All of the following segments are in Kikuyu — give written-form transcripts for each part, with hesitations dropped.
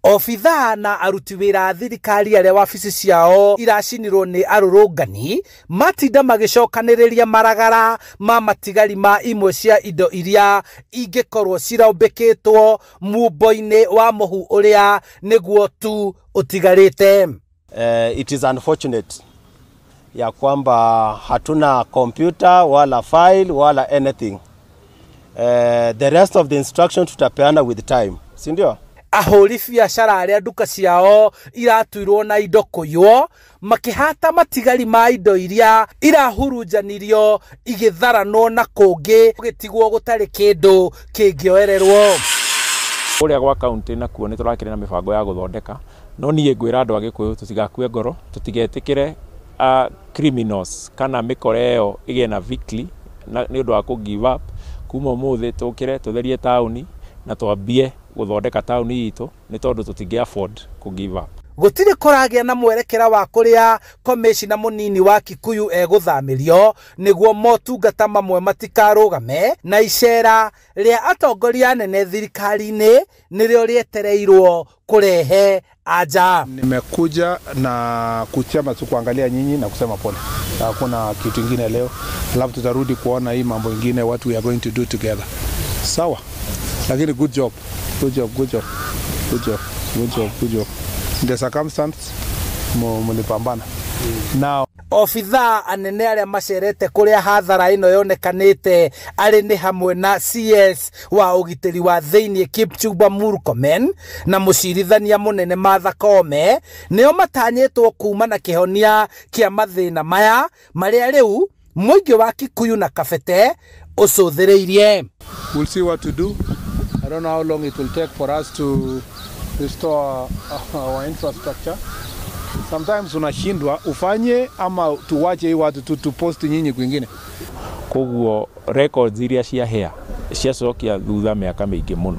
Obithaa na aruti wĩra a thirikari arĩa wabici ciao iracinirwo nĩ arũrũngani matinda magĩcokanĩrĩria maragara ma matigari ma imwe cia indo iria ingĩkorwo ciraũmbĩkĩtwo mumbo-inĩ wa mũhu ũrĩa nĩguo tu ũtigarĩte. It is unfortunate ya kwamba hatuna computer wala file wala anything. The rest of the instruction tutapeana with time, si ndio? Ahũri biacara arĩa nduka ciao iratuirwo na indo kũiywo makĩhata matigari ma indo iria irahurunjanirio igĩtharanwo na kũngĩ gũgĩtigwo gũtarĩ kĩndũ kĩngĩoererwo. Kũrĩa gwa kaunti nakuo nĩ tũrakĩrĩ na mĩbango ya gũthondeka, no niĩ ngwĩra andũ a Gĩkũyũ tũtigakue ngoro, tũtigetĩkĩre criminals kana mĩkora ĩyo ĩgĩe na victory nĩ ũndũ wa kũ give up. Kuma ũmũthĩ tũkĩre tũtherie taũni na twambie gũthondeka taũni itũ nĩ tondũ tũtingĩ afford kũ give up. Gũtirĩ kũragĩa na mwerekera wa kũrĩa komĩcina mũnini wa Kikuyu egũthamĩrio nĩguo motungata mamwe matikarũgame, na icera rĩa atongoria anene thirikari-inĩ nĩrĩo rĩetereirwo kũrehe anja. Nimekuja na kuchama tu kuangalia nyinyi na kusema pole. Hakuna kitu ingine leo. Alafu tutarudi kuona hii mambo ingine what we are going to do together. Sawa. Lakini good job. Good job, good job. Good job. Good job, good job. In the circumstance mulipambana. Now obithaa anene arĩa macerete kũrĩa hathara ĩno yonekanĩte arĩ nĩ hamwe na CS wa ũgitĩri wa thĩinĩ Kipchumba Murkomen na mũcirithania mũnene Martha Koome nĩo matanyĩtwo kuma na kĩhonia kĩa mathĩna maya marĩa rĩu mũingĩ wa Kikuyu na Kabete ũcũthĩrĩirie. We'll see what to do. I don't know how long it will take for us to restore our infrastructure. Sometimes unashindwa ufanye ama tuwache hii watu tu post nyinyi kwingine. Koguo records iria cia hea ciacokia thutha mĩaka mĩingĩ mũno.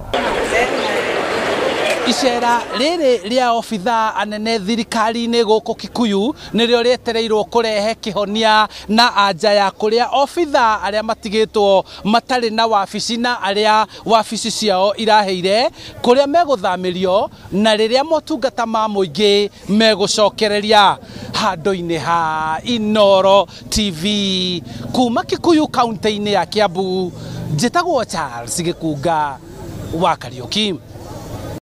Icera rĩrĩ rĩa obithaa anene thirikari-inĩ gũkũ Kikuyu nĩrĩo rĩetereirwo kũrehe kĩhonia na anja ya kũrĩa obithaa arĩa matigĩtwo matarĩ na wabici na arĩa wabici ciao iraheire kũrĩa megũthamĩrio na rĩrĩa motungata ma mũingĩ megũcokereria. Handũ-inĩ ha Inooro TV kuma Kikuyu kaunti-inĩ ya Kiambu, njĩtagwo Charles Gĩkunga wa Kariũki.